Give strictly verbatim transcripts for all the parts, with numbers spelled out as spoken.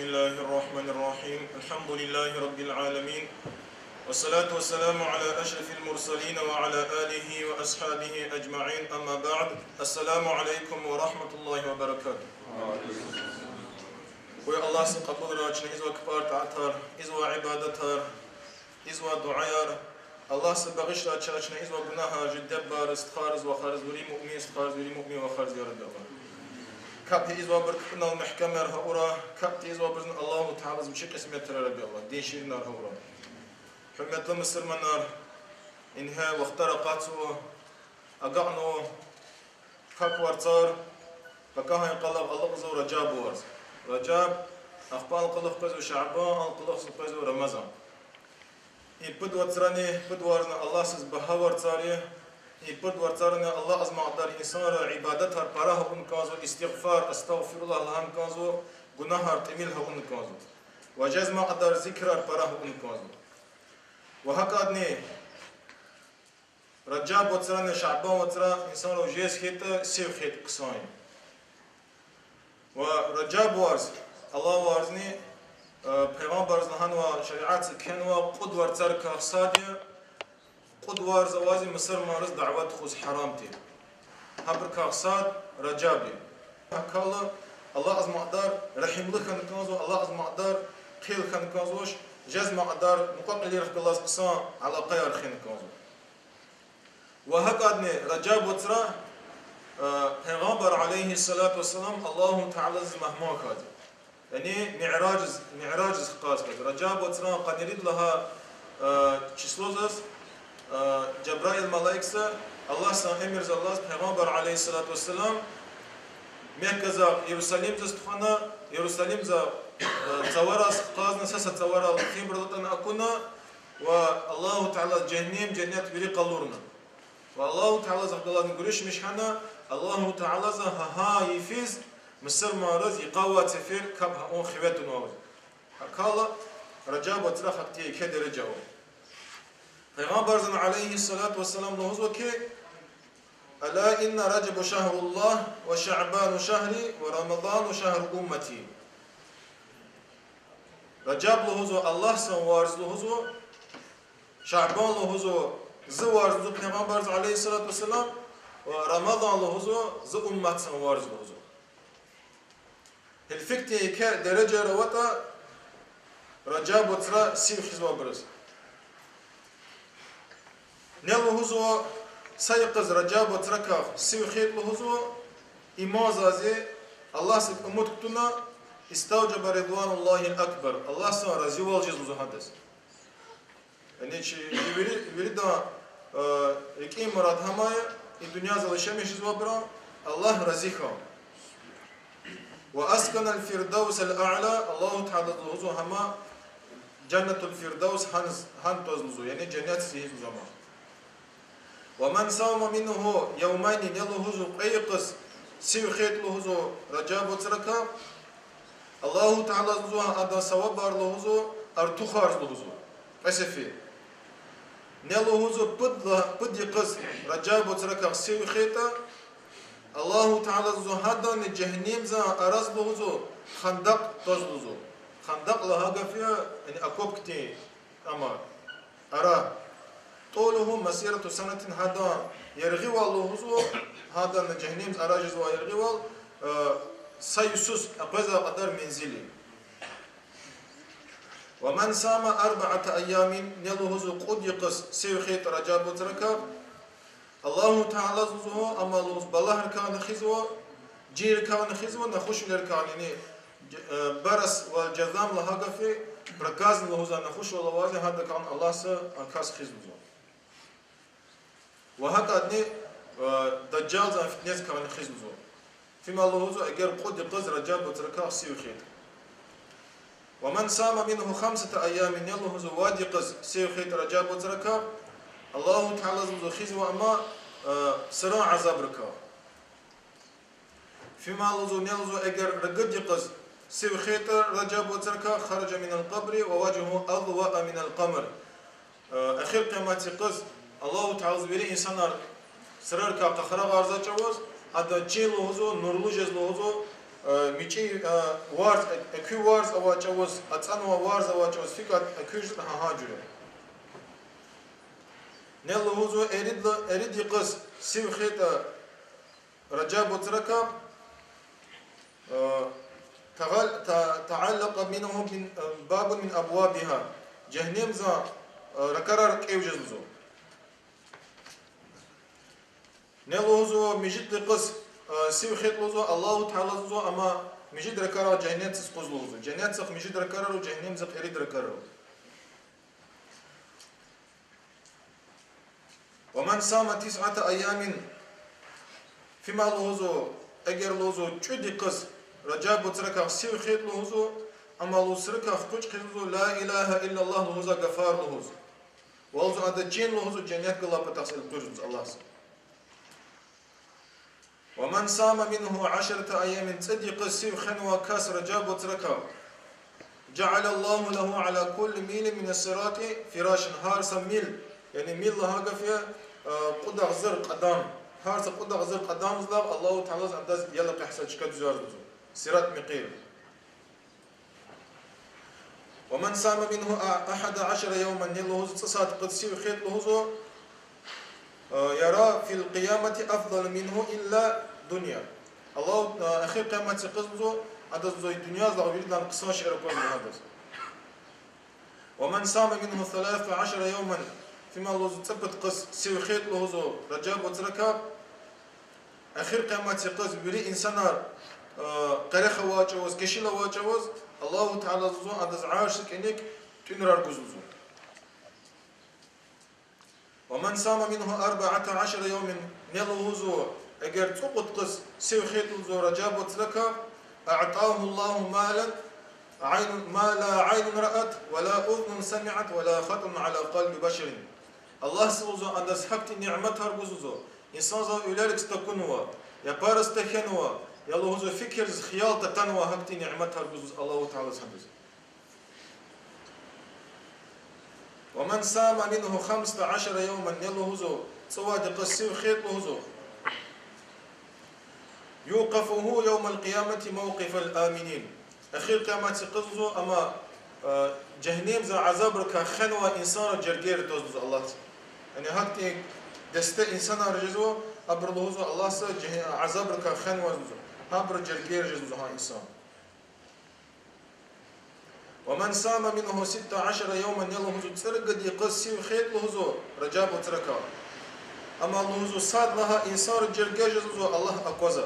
بسم الله الرحمن الرحيم. الحمد لله رب العالمين. والصلاة والسلام على أشرف المرسلين وعلى آله وأصحابه أجمعين. أما بعد. السلام عليكم ورحمة الله وبركاته. Къуй Аллагьди кьабулрай чна ийизвай кпӀар, тӀаатар, ийизвай ибадатар, ийизвай дуьаяр. Аллагьди багъишрай чна ийизвай гунагьар, чи диде-бубайриз, стхайриз, вахариз, вири муъмин стхайриз, вири муъмин вахариз, я Рабби Аллагь. КапӀ тийизвайбур капӀунал мягькемар хьурай, капӀ тийизвайбурузни Аллагьу Таалади вичи кьисмет хьурай, я Рабби Аллагь, дин ширинар хьурай. Гьуьрметлу мусурманар, ингье вахтар акъатзава, агакьнава пак варцар, пакагьан къалахъ алукьзава Ражаб варз. Ражаб, ахпа алукьзава Шабан, алукьзава Рамазан. И пуд варцарани, пуд варзни Аллагьдиз багьа варцар я. И пуд варцарани Аллагь азма кьадар инсанри ибадатар пара авун кӀанзава, истигъфар, астагъфируллагь лагьун кӀанзава, гунагьар тӀимил авун кӀанзава. Ва жезмай кьадар зикрар пара авун кӀанзава. Ва гьакӀадни Ражаб вацрани Шабан вацра инсанрал жез хьайитӀа, сив хьайитӀа хъсан я. Ва Ражаб варз, Аллагь варзни, э, Пайгъамбарди лагьанва, шариатда кхьенва, кьуд варцарикай сад я, кьуд варз авайди мусурманриз дават хуьз гьарам тир. Гьабурукай сад Ражаб я. Гьакала Аллагь азма кьадар регьимлу хьана кӀанзава, Аллагь азма кьадар хъел хьана кӀанзавач, жезмай кьадар мукьва-кьилийрихъ галаз хъсан алакъаяр хьана кӀанзава. Ва гьакӀадни Ражаб вацра, э, Пайгъамбар عليه الصلاة والسلام Аллагьу Тааладиз мугьман хьайиди. Яни миражиз, миражиз хкажиз хьайиди. Ражаб вацра къанни ирид лагьай, э, числодиз, э, Жабраил малаикди Аллагьдин эмирдалди Пайгъамбар عليه الصلاة والسلام Меккадилай Ярусалимдиз тухвана, Ярусалимда, э, цавараз хкажна, са-са цаварал финбурал атӀана акуна, ва Аллагьу Таалади жегьеннем, женнет вири къалурна. Ва Аллагьу Тааладихъ галазни гуьруьшмиш хьана, Аллагьу Таалади гьа-гьа йифиз мусурманриз йикъа авай сефер капӀ авун хиве тунвай. Гьакала Ражаб вацра гьахьтин еке дережа ава. Пайгъамбарди عليه الصلاة والسلام лугьузва хьи: ألا إن رجب شهر الله وشعبان شهري ورمضان شهر أمتي. Ражаб лугьузва Аллагьдин варз лугьузва, Шабан лугьузва зи варз лугьузва Пайгъамбарди عليه الصلاة والسلام, ва Рамазан лугьузва зи умматдин варз лугьузва. Гьелфикди еке дережаяр аватӀа Ражаб вацра сив хизвайбуруз. Ни лугьузва, са йикъаз Ражаб вацракай сив хьайитӀа лугьузва, иман заз, Аллагьдиз умуд кутуна, استوجب رضوان الله الأكبر, Аллагьдин разивал жез лугьузва гьадаз. Яни чи вири, виридан, э, рикӀин мурад гьам я, и дуьньядал яшамиш жезвайбуран Аллагь рази хьун. وأسكنه الفردوس الأعلى, Аллагьу Таалади лугьузва гьам Жаннатул Фирдавс гьан, гьан тваз лугьузва, яни женнетдиз ийиз лугьузва гьам. ومن صام منه يومين, ни лугьузва кьве йикъаз сив хьайитӀа лугьузва Ражаб вацракай, Аллагьу Таалади лугьузва гьа адан савабар лугьузва артухарзава лугьузва, кьве сефер. Ни лугьузва пуд ла-, пуд йикъаз Ражаб вацракай сив хьайитӀа, Аллагьу Таалади лугьузва гьаданни жегьеннемдин арада лугьузва хандакь тваз лугьузва. Хандакь лагьай гаф я, яни окоп хьтин, амма ара. طوله مسيرة سنة, гьадан яргъивал лугьузва, гьаданни жегьеннемдин арада жезвай яргъивал, э, са йисуз къвезвай кьадар мензил я. ومن صام أربعة أيام, ни лугьузва кьуд йикъаз сив хьайитӀа Ражаб вацракай, Аллагьу Таалади лугьузва, амма лугьуз балайрикайни хуьзва, жинрикайни хуьзва, нахушвилерикайни, яни, э, барас ва жазам лагьай гаф я, проказни лугьузва, нахушвал авайди, гьадакайни Аллагьди а кас хуьз лугьузва. Ва гьакӀадни, э, Дажжалдин фитнедикайни хуьз лугьузва. Фима лугьузва, эгер кьуд йикъаз Ражаб вацракай сив хьайитӀа. ومن صام منه خمسة أيام, ни лугьузва вад йикъаз сив хьайитӀа Ражаб вацракай, Аллагьу Таалади лугьузва хуьзва ам, э, сурун азабрикай. Фима лугьузва, ни лугьузва, эгер ругуд йикъаз сив хьайитӀа Ражаб вацракай, خرج من القبر ووجهه أضوأ من القمر. Э, эхир къиямат йикъаз Аллагьу Таалади вири инсанар сурарикай къарагъарзавай чӀавуз, адан чин лугьузва нурлу жез лугьузва, Э, мичӀи, э, варз, э, экуь варз авай чӀавуз, ацӀанвай варз авай чӀавуз фикӀа экуь жуз гьа-, гьа жуьре. Ни лугьузва, иридла-, ирид йикъаз сив хитӀа Ражаб вацракай, э, тагъал-, та-, تعلق منه من، э, باب من أبوابها. Жегьеннемзан, э, ракӀарар кӀев жез лугьузва. Ни лугьузва, мижит йикъаз, э, сив хитӀ лугьузва, Аллагьу Таала лугьузва, амма мижит ракӀарар жегьеннемдихъ къуз лугьузва. Жегьеннемдихъ мижит ракӀарар, жегьеннемдихъ ирид ракӀарар. ومن صام تسعة أيام, фима лугьузва, эгер лугьузва, кӀуьд йикъаз Ражаб вацракай сив хитӀ лугьузва, амма лугьузва, срикай хкуч хъийизва, لا إله إلا الله лугьузвай гафар лугьуз. Ва лугьузва, ада чин лугьузва, женнет галай патахъ элкъуьрзава Аллагьди. ومن صام منه عشرة أيام, цӀуд йикъаз сив хвенвай кас Ражаб вацракай, جعل الله له على كل ميل من الصراط فراشا, гьар са мил, яни мил лагьай гаф я, э, кьудагъзур кьадам, гьар са кьудагъзур кьадамзлай Аллагьу Таала адаз ялакьзавай чка дуьзарзава, Сират муькъуьд. ومن صام منه أحد عشر يوما, ни лугьузва, цӀусад йикъаз сив хитӀ лугьузва, э, يرى في القيامة أفضل منه إلا الدنيا. Аллагьу, э, эхир къиямат йикъаз лугьузва, адаз лугьузва дуьньязлай виридалай хъсан шейэр аквазва адаз. ومن صام منه ثلاثة عشر يوما, фима лугьузва цӀипуд йикъаз сив хитӀ лугьузва Ражаб вацракай, эхир къиямат йикъаз вири инсанар, э, къерех авай чӀавуз, кешил авай чӀавуз, Аллагьу Таала лугьузва адаз Аршдин кӀаник тӀуьнрар гуз лугьузва. ومن صام منه أربعة عشر يوما, ни лугьузва, эгер цӀукьуд йикъаз сив хитӀ лугьузва Ражаб вацракай, أعطاه الله مالا عين، ما لا عين رأت ولا أذن سمعت ولا خطر على قلب بشر. Аллагьди лугьузва адаз гьахьтин ниматар гуз лугьузва, инсанзан вилериз такунвай, япариз тахьанвай, я лугьузва фикирдиз, хиял татанвай гьахьтин ниматар гуз лугьузва Аллагьу Таала адаз. ومن صام منه خمسة عشر يوما, ни лугьузва, цӀувад йикъаз сив хитӀ лугьузва, يوقفه يوم القيامة موقف الآمنين. Эхир къиямат йикъаз лугьузва, амма, э, жегьеннемзан азабрикай хвенвай инсанрин жергейра тваз лугьузва Аллагьди. Яни гьахьтин десте инсанар жезва, абуру лугьузва Аллагьди жегь-, азабрикай хвенваз лугьузва. Гьабурун жергейра жез лугьузва гьа инсан. ومن صام منه ستة عشر يوما, ни лугьузва, цӀерагад йикъаз сив хитӀ лугьузва Ражаб вацракай. Амма лугьузва сад лагьай инсанрин жергейра жез лугьузва Аллагь акваз.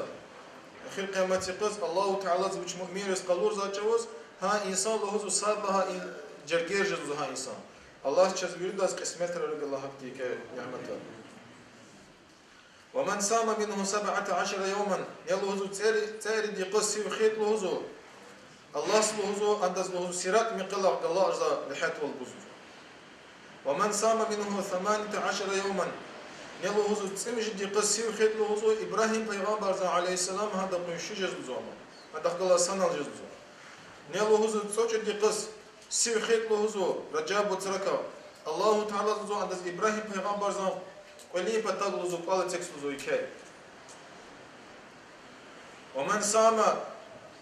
Эхир къиямат йикъаз Аллагьу Таалади вич муъминриз къалурзавай чӀавуз, гьа инсан лугьузва сад лагьай ин-, жергейра жез лугьузва гьа инсан. Аллагьди чаз виридаз кьисметрай гуй Аллагь гьахьтин ниматар. ومن صام منه سبعة عشر يوما, ни лугьузва цӀери-, цӀерид йикъаз сив хитӀ лугьузва, Аллагьди лугьузва адаз лугьузва Сират муькъуьдалай галаз регьятвал гуз лугьузва. ومن صام منه ثمانية عشر يوما, ни лугьузва цӀемуьжуьд йикъаз сив хитӀ лугьузва, Ибрагьим пайгъамбарзан عليه السلام гьадан къунши жез лугьузва ам, гьадахъ галаз санал жез лугьузва. Ни лугьузва цӀекӀуьд йикъаз сив хитӀ лугьузва Ражаб вацракай, Аллагьу Таалади лугьузва адаз Ибрагьим пайгъамбарзан кӀвалин патав лугьузва кӀвал эцигзава лугьузва икӀ. ومن صام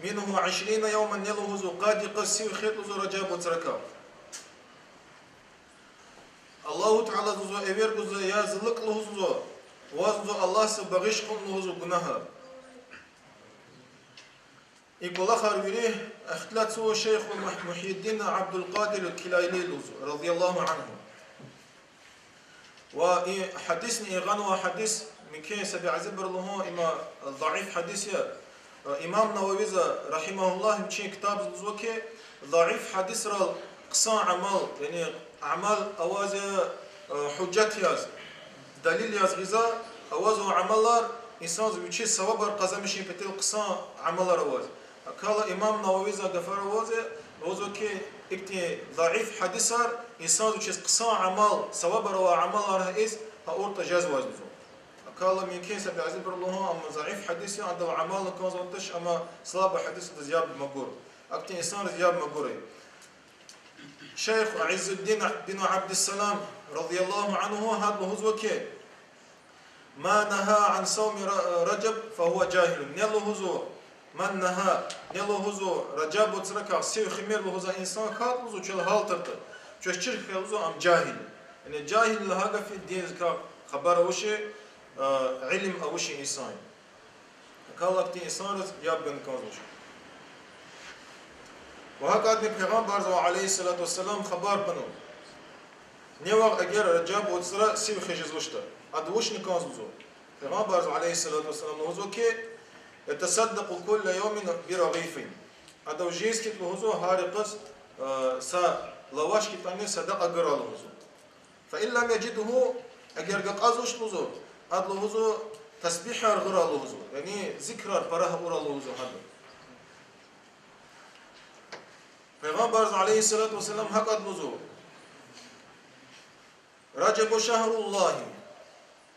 منه عشرين يوما, ни лугьузва къад йикъаз сив хитӀ лугьузва Ражаб вацракай, Аллагьу Таалади лугьузва эвер гузва, я зи лукӀ лугьузва, ваз лугьузва Аллагьди багъиш хьун лугьузва гунагьар. И кӀвалахар вири ихтилатзава шейх Мугь-, Мугьйиддин Абдулкъадир Килайли лугьузва, رضي الله عنه. Ва и гьадисни, и гъанвай гьадис, муькуьн са бязибуру лугьун, има заиф гьадис я. Имам Нававиди, رحمه الله, вичин ктабда лугьузва хьи, заиф гьадисрал хъсан амал, яни амал аваз я, гьужжат яз, далил яз гъизвай, авазва амалар, инсанди вичиз савабар къазанмишун патал хъсан амалар аваз. ГьакӀ хьайила имам Нававиди гафар аваз, лугьузва хьи, ихьтин заиф гьадисар, инсанди вичиз хъсан амал, савабар авай амалар гьа ийиз, гьа авуртӀа жезвай лугьузва. ГьакӀ хьайила муькуьн са бязибуру лугьун, амма заиф гьадис я, адал амал кӀанзаватӀа, амма слабый гьадис, адаз яб магур. Ахьтин инсанриз яб магур. Шейх Иззуддин бин Абдиссалам, رضي الله عنه, гьада лугьузва хьи, من نهى عن صوم رجب فهو جاهل. Ни лугьузва, من نهى, не лугьузва Ражаб вацракай сив химир лугьузвай инсан хьайитӀа лугьузва, чел гьалтайтӀа, чвез чир хьайила лугьузва ам жагьил. Яни жагьил лагьай гаф динзикай хабар авачир, э, илим авачир инсан я. Акалахьтин инсанриз яб гана кӀанзавач. Ва гьакӀадни Пайгъамбарзава, عليه الصلاة والسلام, хабар кьунва: не вах эгер Ражаб вацра сив хижезвачтӀа, ада вучна кӀанзава лугьузва. Пайгъамбарзава, عليه الصلاة والسلام, лугьузва хьи: يتصدق كل يوم برغيف. Ада жез хьайитӀа лугьузва гьар йикъаз, э, са лаваш хьайитӀани садакьа гурай лугьузва. فإن لم يجده, эгер гакьазвач лугьузва, ада лугьузва тасбигьар гурай лугьузва, яни зикрар пара авурай лугьузва гьада. Пайгъамбарзава, عليه الصلاة والسلام, гьакӀ лугьузва: رجب شهر الله.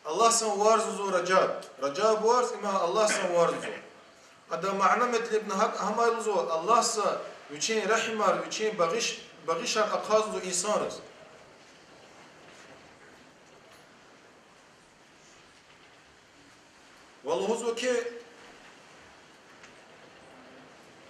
Аллагьсан варз лугьузва Ражаб. Ражаб варз, им Аллагьсан варз лугьузва. Адан мана-метлебни гьакӀ гьам я лугьузва: Аллагьса Вичин регьимар, Вичин багъиш-, багъишар ахъайзава лугьузва инсанриз. Ва лугьузва хьи,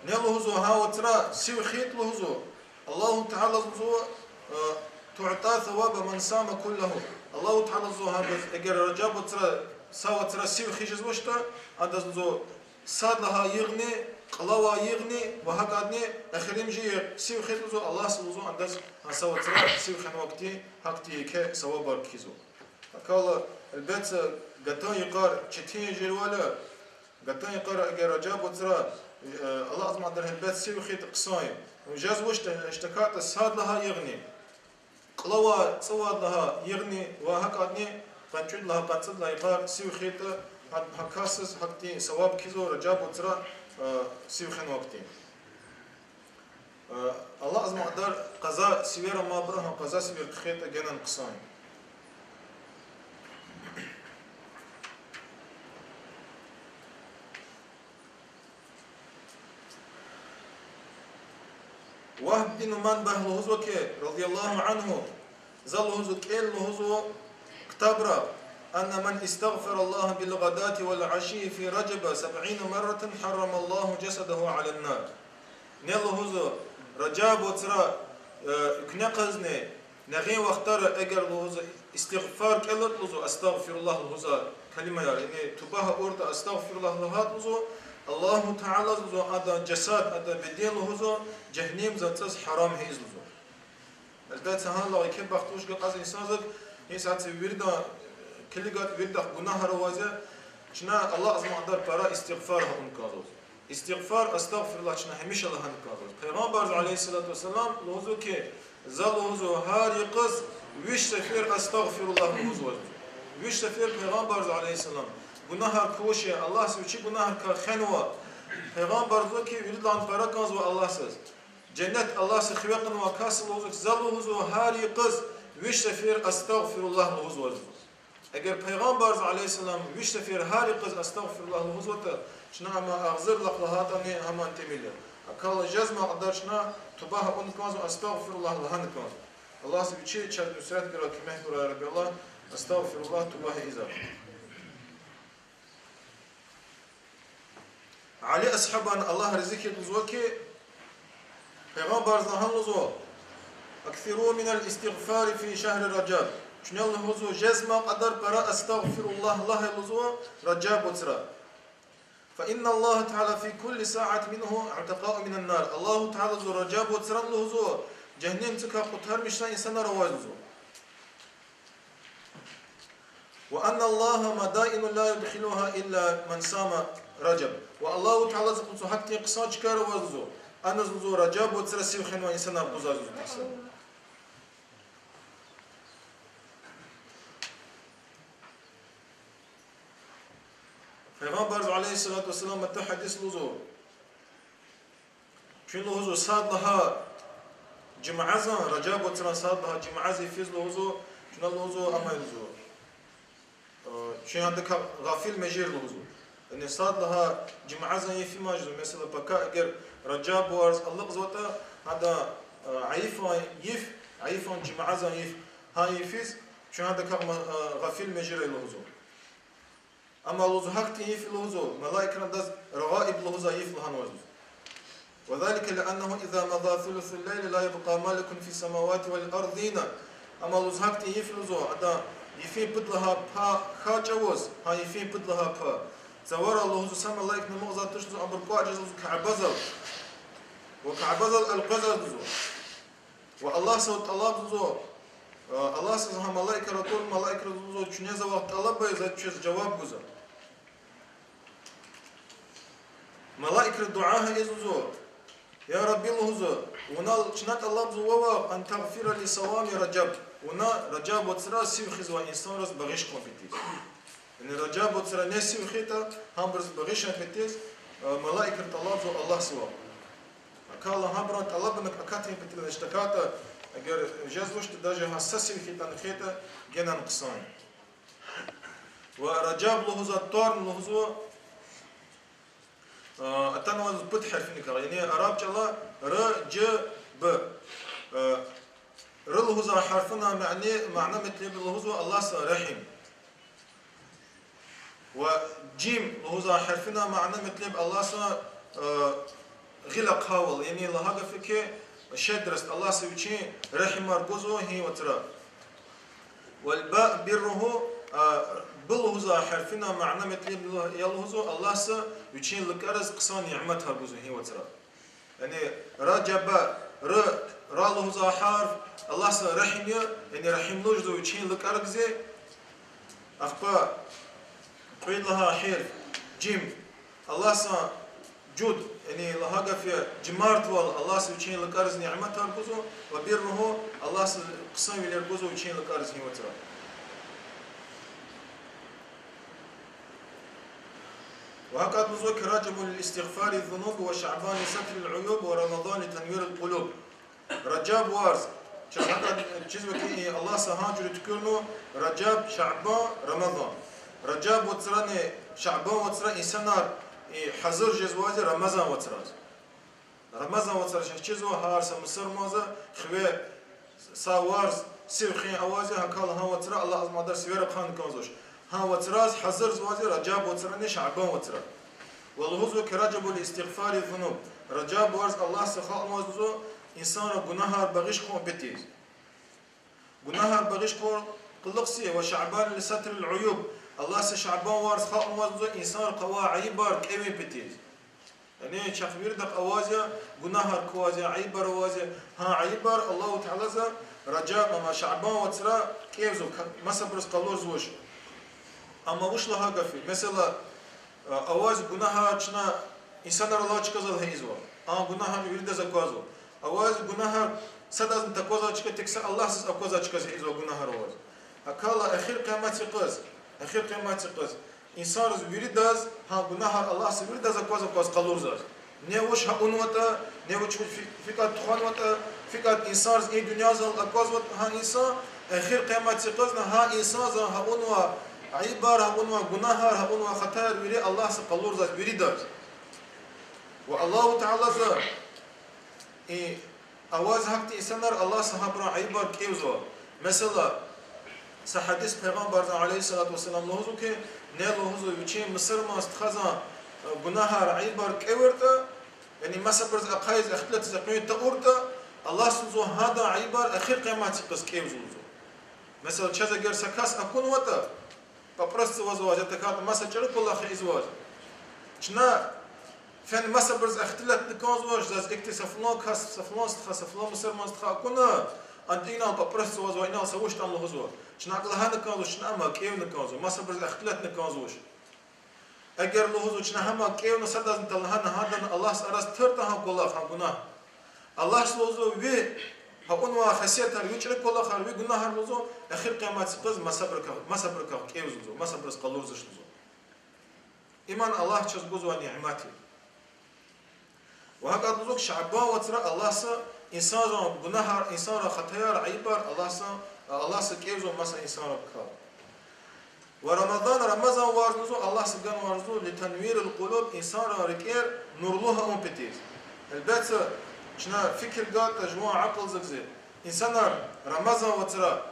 не лугьузва гьа вацра сив хьайитӀа лугьузва, Аллагьу Таалаза лугьузва, э, تعطى ثواب من صام كله. Аллагьу Таалаза лугьузва гьадаз, эгер Ражаб вацра, са вацра сив хижезвачтӀа, адаз лугьузва сад лагьай югъни, кьалавай югъни ва гьакӀадни эхиримжи югъ сив хьайитӀа лугьузва, Аллагьса лугьузва адаз гьа са вацра сив хвенвай хьтин, гьахьтин еке савабар кхьизва. Акала, гьелбетда, гатан йикъар четин жезвайла, гатан йикъар эгер Ражаб вацра, э, Аллагьзамадар гьелбет сив хьайитӀа хъсан я. ЖезвачтӀа, иштакайтӀа сад лагьай югъни, кьалавай, цӀувад лагьай югъни ва гьакӀадни къанни цӀуд лагьай, къанни цӀуд лагьай йикъар сив хьайитӀа, гьа-, гьа касдиз гьахьтин саваб кхьизва Ражаб вацра, э, сив хвенвай хьтин. Э, Аллагьзамадар къаза сивер амайбуру гьа къаза сивер хъхьайтӀа генани хъсан я. Вагьб бин Мунаббигь лугьузва хьи, رضي الله عنه, за лугьузва кӀел лугьузва ктабра: أن من استغفر الله بالغداة والعشي في رجب سبعين مرة حرم الله جسده على النار. Не лугьузва Ражаб вацра, э, куьне къазни, нягъин вахтара эгер лугьузва истигъфар кӀелайтӀа лугьузва, أستغفر الله лугьузвай калимаяр, яни туба авуртӀа أستغفر الله лагьайтӀа лугьузва, Аллагьу Таалаза лугьузва адан жасад, адан беден лугьузва жегьеннемдин цӀуз гьарам хьайиз лугьузва. Гьелбетда, гьа лагьай еке бахтлу вуч я кьаз инсанзак, гьисятда виридан, э, килигайтӀа виридахъ гунагьар аваз я, чна Аллагьзамадар пара истигъфар авун кӀанзава. Истигъфар, أستغفر الله чна гьамиша лагьана кӀанзава. Пайгъамбарза, عليه الصلاة والسلام, лугьузва хьи, за лугьузва гьар йикъаз виш сефер أستغفر الله лугьузва. Виш сефер Пайгъамбарза, عليه السلام, гунагьар квач я, Аллагьса вичи гунагьрикай хвенва. Пайгъамбарза лугьузва хьи, виридалайни пара кӀанзава Аллагьсаз. Женнет Аллагьса хиве кьунвай касди лугьузва хьи, за лугьузва гьар йикъаз виш сефер أستغفر الله лугьузва. Эгер Пайгъамбарза, عليه السلام, виш сефер гьар йикъаз أستغفر الله лугьузватӀа, чна ам агъзур лагьайтӀани гьам тӀимил я. Акала жезмай кьадар чна туба авун кӀанзава, أستغفر الله лагьана кӀанзава. Аллагьса вичи чаз нусрат гурай, куьмек гурай, я Рабби Аллагь, أستغفر الله туба ийизвай. Али асгьабан, Аллагь рази хьуй, лугьузва хьи, Пайгъамбарза лагьана лугьузва: أكثروا من الاستغفار في شهر رجب. Чна лугьузва жезмай кьадар пара أستغفر الله лагьайла лугьузва Ражаб вацра. فإن الله تعالى في كل ساعة منه عتقاء من النار. Аллагьу Таалаза Ражаб вацрани лугьузва жегьеннемдин цӀукай къутармишзавай инсанар авазва. وأن الله مدائن لا يدخلها إلا من صام رجب. Ва Аллагьу Таалаза лугьузва гьахьтин хъсан чкайра авазва, аниз лугьузва Ражаб вацра сив хвенвай инсанар гузазва тахсир. Пайгъамбарза, عليه الصلاة والسلام, маса гьадис лугьузва: чун лугьузва сад лагьай жуьмядин, Ражаб вацран сад лагьай жуьмядин йифиз лугьузва, чна лугьузва амай лугьузва, э, чун гьадакай гъафил мажир лугьузва. Яни сад лагьай жуьмядин йифиз мажзава, месела, пака эгер Ражаб варз алакьзаватӀа, гьада, э, айифан йиф, айифан жуьмядин йиф, гьа йифиз чун гьадакай ма-, э, гъафил мажирай лугьузва. Амма лугьузва гьахьтин йиф лугьузва, малаикрин адаз рагъаиб лугьузвай йиф лагьанваз. وذلك لأنه إذا مضى ثلث الليل لا يبقى ملك في السماوات والأرضين. Амма лугьузва гьахьтин йиф лугьузва, адан йифин пуд лагьай пай хьайи чӀавуз, гьа йифин пуд лагьай пай, цавара лугьузва са малаикни амукьзавайди туш лугьузва, абур кӀватӀ жез лугьузва Кябедал. Ва Кябедал элкъвезва лугьузва. Ва Аллагьсавай тӀалабзава, а, Аллагьсаз гьа малаикар атур, малаикриз лугьузва, чуьне завай тӀалабай, за чаз жаваб гузва. Малаикри дуьа гьа ийизва, я Рабби лугьузва, вуна чна тӀалабзава, أن تغفر لصوام رجب, вуна Ражаб вацра сив хуьзвай инсанриз багъиш хьун патал. Яни Ражаб вацра не сив хьайитӀа, гьабуруз багъишун патал, а, малаикри тӀалабзава Аллагьсавай. Акала гьабурун тӀалабуник акатун патал, значит, акатӀа, эгер жезвачтӀа, даже гьа са сив хьайитӀани хьайитӀа, генани хъсан я. Ва Ражаб лугьузвай тӀварни лугьузва, а, атанваз пуд гьарфиникай, яни араб чӀалал Р, Ж, Б. А, Р лугьузвай гьарфинин мана, мана-метлеб лугьузва Аллагьса регьим. Ва Жим лугьузвай гьарфинин мана-метлеб Аллагьса, а, гъил ахъавал, яни лагьай гаф хьи, щедрость, Аллагьса вичин регьимар гузва гьи вацра. والباء بره, а, Б лугьузвай гьарфинин мана-метлеб я лугьузва Аллагьса вичин лукӀариз хъсан ниметар гузва гьи вацра. Яни Ражаба, Р, Ра лугьузвай гьарф, Аллагьса регьим я, яни регьимлу жезва вичин лукӀариз. Ахпа кьвед лагьай гьарф, Жим, Аллагьса жуд, яни лагьай гаф я, жумартвал, Аллагьса вичин лукӀариз ниметар гузва, ва بره, Аллагьса хъсанвилер гузва вичин лукӀариз гьи вацра. Ва гьакӀ лугьузва хьи, رجب لاستغفار الذنوب وشعبان لستر العيوب ورمضان لتنوير القلوب. Ражаб варз, чаз гьакӀ чизва хьи, Аллагьса гьа жуьре туькӀуьрнава Ражаб, Шабан, Рамазан. Ражаб вацрани Шабан вацра инсанар, и, гьазур жезвайди Рамазан вацраз. Рамазан вацра чаз чизва гьар са мусурманза хиве са варз сив хуьн авази, гьакӀ хьайила гьа вацра Аллагьди мадни сивера хъана кӀанзавач. Гьа вацраз гьазурзавайди Ражаб вацрани Шабан вацра. Ва лугьузва хьи, رجب لاستغفار الذنوب. Ражаб варз Аллагьса халкьнаваз лугьузва инсанрин гунагьар багъиш хьун патал. Гунагьар багъиш хьун кьулухъ са, وشعبان لستر العيوب. Аллагьса Шабан варз халкьнаваз лугьузва инсанрихъ авай айибар кӀевун патал. Яни чахъ виридахъ аваз я, гунагьар кваз я, айибар аваз я, гьа айибар Аллагьу Таалади Ражаб, амма Шабан вацра кӀевзава, масабуруз къалурзавач. Амма вуч лагьай гаф я, месела, а, аваз гунагьар чна инсанар алай чкадал гьа ийизва, а гунагьар виридаз аквазва. Аваз гунагьар садазни таквазвай чка, тек са Аллагьдиз аквазвай чкадал гьа ийизва гунагьар аваз. ГьакӀ хьайила эхир къиямат йикъаз, эхир къиямат йикъаз инсанриз виридаз гьа гунагьар Аллагьди виридаз акваз-акваз къалурзавач. Не вуч гьа авунватӀа, не вуч фи-, фикӀад тухванватӀа, фикӀад инсанриз и дуьньядал аквазватӀа гьа инсан, эхир къиямат йикъазни гьа инсанзан гьа авунвай айибар, гьа авунвай гунагьар, гьа авунвай хатаяр вири Аллагьди къалурзавач виридаз. Ва Аллагьу Таалади и аваз гьахьтин инсанар Аллагьди гьабурун айибар кӀевзава. Месела, са гьадис Пайгъамбарзан, عليه الصلاة والسلام, лугьузва хьи, не лугьузва вичин мусурман стхадин, э, гунагьар, айибар кӀевуртӀа, яни масабуруз ахъайиз ихтилатиз экъуьн тавуртӀа, Аллагьди лугьузва гьадан айибар эхир къиямат йикъаз кӀевзава лугьузва. Месела, чаз эгер са кас акунватӀа, пӀапӀрус цавазвач, я тахьайтӀа маса чӀуру кӀвалах ийизвач. Чна фена масабуруз ихтилатна кӀанзавач, заз ихьтин са флан кас, са флан стха, са флан мусурман стха акуна, ана инал пӀапӀрус цавазва, инал са вуч ятӀа лугьузва. Чна акӀ лагьана кӀанзавач, чна амма кӀевна кӀанзава, масабуруз ихтилатна кӀанзавач. Эгер лугьузва чна гьама кӀевна садазни талагьана гьадан Аллагьдин араз туртӀа гьа кӀвалах, гьа гунагь. Аллагьди лугьузва ви гьа авунвай хасиятар, ви чӀуру кӀвалахар, ви гунагьар лугьузва, эхир къиямат йикъаз масабурукай, масабурукай кӀевзава лугьузва, масабуруз къалурзавач лугьузва. Иман Аллагьди чаз гузвай ниъмат я. Ва гьакӀ лугьузва хьи, Шабан вацра Аллагьди инсанзан гунагьар, инсанрин хатаяр, айибар Аллагьди, Аллагьди кӀевзава маса инсанрикай. Ва Рамадан, Рамазан варз лугьузва, Аллагьди ганвай варз лугьузва, لتنوير القلوب, инсанрин рикӀер нурлу авун патал. Гьелбетда, чна фикир гайитӀа, жуван акьулдиз аквазва, инсанар Рамазан вацра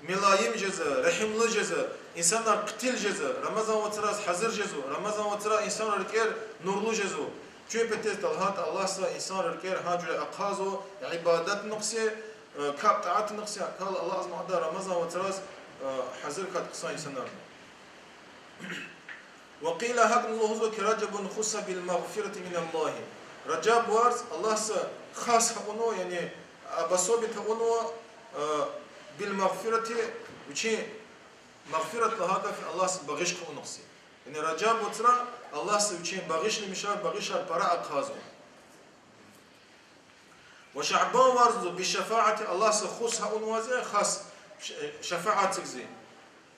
мулайим жезва, регьимлу жезва, Инсанар хъуьтуьл жезва, Рамазан вацраз гьазур жезва, Рамазан вацра инсанрин рикӀер нурлу жезва. Чун петез талгьат Аллагьса инсанрин рикӀер гьа жуьре ахъазва, ибадатни хъси, э, капӀ-тӀаатни хъси, акал Аллагьза мада Рамазан вацраз, э, гьазур хьат хъсан инсанар. وقيل, гьакӀни лугьузва хьи, رجب خص بالمغفرة من الله. Ражаб варз Аллагьса хас авунва, яни, а, особит авунва, а, بالمغفرة, вичин магъфират лагьай гаф Аллагьса багъиш хъувунихъ. Яни Ражаб вацра Аллагьса вичин багъишламишар, багъишар пара ахъазва. Ва Шабан варз بالشفاعة, Аллагьса хас авунваз, хас ш-, шафаат эцигиз.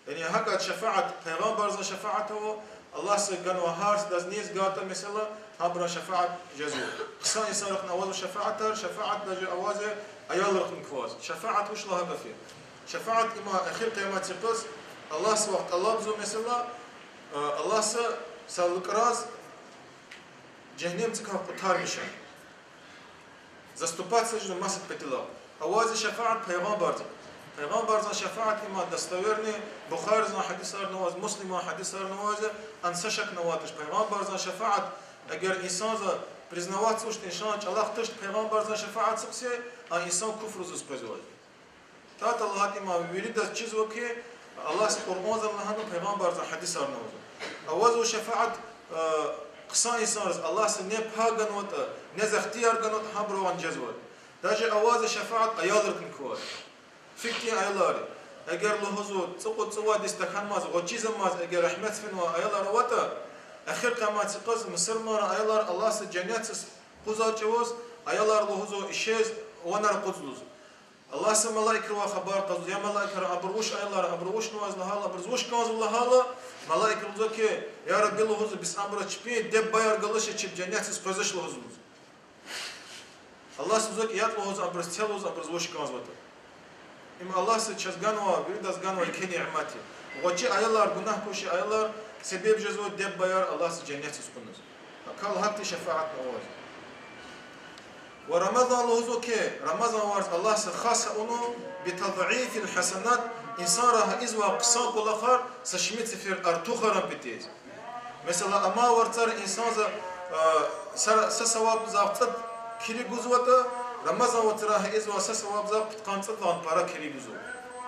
Яни гьакӀ шафаат, пайгъамбарзан шафаат ава, Аллагьса ганва гьар садаз низ гайитӀа месела, гьабурун шафаат жезва. Хъсан инсанрихъни авазва шафаатар, шафаат даже авазва аялрихъни кваз. Шафаат вуч лагьай гаф я? Шафаат им я эхир къиямат йикъаз Аллагьсавай тӀалабзава месела, э, Аллагьса са лукӀраз жегьеннем цӀукай къутармиша. Заступаться жезва маса паталай. Авазва шафаат пайгъамбарзан. Пайгъамбарзан шафаат им я достоверный, Бухаризан гьадисарни авазва, Муслиман гьадисарни авазва, ам са шакни авайди туш. Пайгъамбарзан шафаат, эгер инсанза признаваться авачтӀа, инсан чӀалахъ туштӀа пайгъамбарзан шафаат эцигиз, а инсан куфрзаз къвезвай. ТахьайтӀа лагьайтӀа им виридаз чизва хьи, Аллагьса Къуръанзани лагьанва, пайгъамбарзан гьадисарни авазва. Авазва шафаат, э, хъсан инсанриз, Аллагьса ни пай ганватӀа, низ ихтияр ганватӀа, гьабурувай жезвай. Даже авазва шафаат аялрихъни кваз. Фикир ая, аялар. Эгер лугьузва цӀукьуд-цӀувад йис тахьанмаз, гъвечӀизамаз, эгер рагьметдиз фенвай аялар аватӀа, эхир къиямат йикъаз мусурманрин аялар Аллагьса женнетдиз къузвай чӀавуз, аялар лугьузва ишез, ванар акъудзава лугьуз. Аллагьса малаикривай хабар кьазва, я малаикар, абур вуч аялар, абур вучнаваз лагьайла, абуруз вуч кӀанзава лагьайла, малаикри лугьузва хьи, я Рабби, лугьузва, бес абуруз чпин диде-бубаяр галачиз, чеб женнетдиз къвезвач лугьузва лугьуз. Аллагьса лугьузва хьи, ятӀа лугьуз абуруз, це лугьуз абуруз вуч кӀанзаватӀа. Им Аллагьса чаз ганвай, виридаз ганвай еке ниъмат я. ГъвечӀи аялар, гунагь квачир аялар себеб жезва диде-бубаяр Аллагьса женнетдиз кьуназ. Акал гьахьтин шафаатни авазва. Ва Рамазан лугьузва хьи, Рамазан варз Аллагьса хас авунва بتضعيف الحسنات, инсанри гьа ийизвай хъсан кӀвалахар са шумуд сефер артухарун патал. Месела, амай варцара инсанза, а, са, са савабзахъ цӀуд кири гузватӀа, Рамазан вацра гьа ийизвай са савабзахъ пудкъанни цӀуд лагьана пара кири гузва.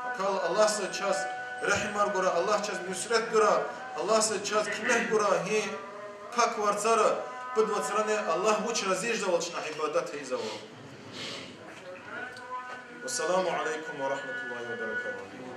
Акал Аллагьса чаз регьимар гурай, Аллагь чаз нусрет гурай, Аллагьса чаз куьмек гурай, гьи пак варцара, пуд вацрани Аллагь вуч рази жезвайвал чна ибадат ийизвайвал. والسلام عليكم ورحمة الله وبركاته.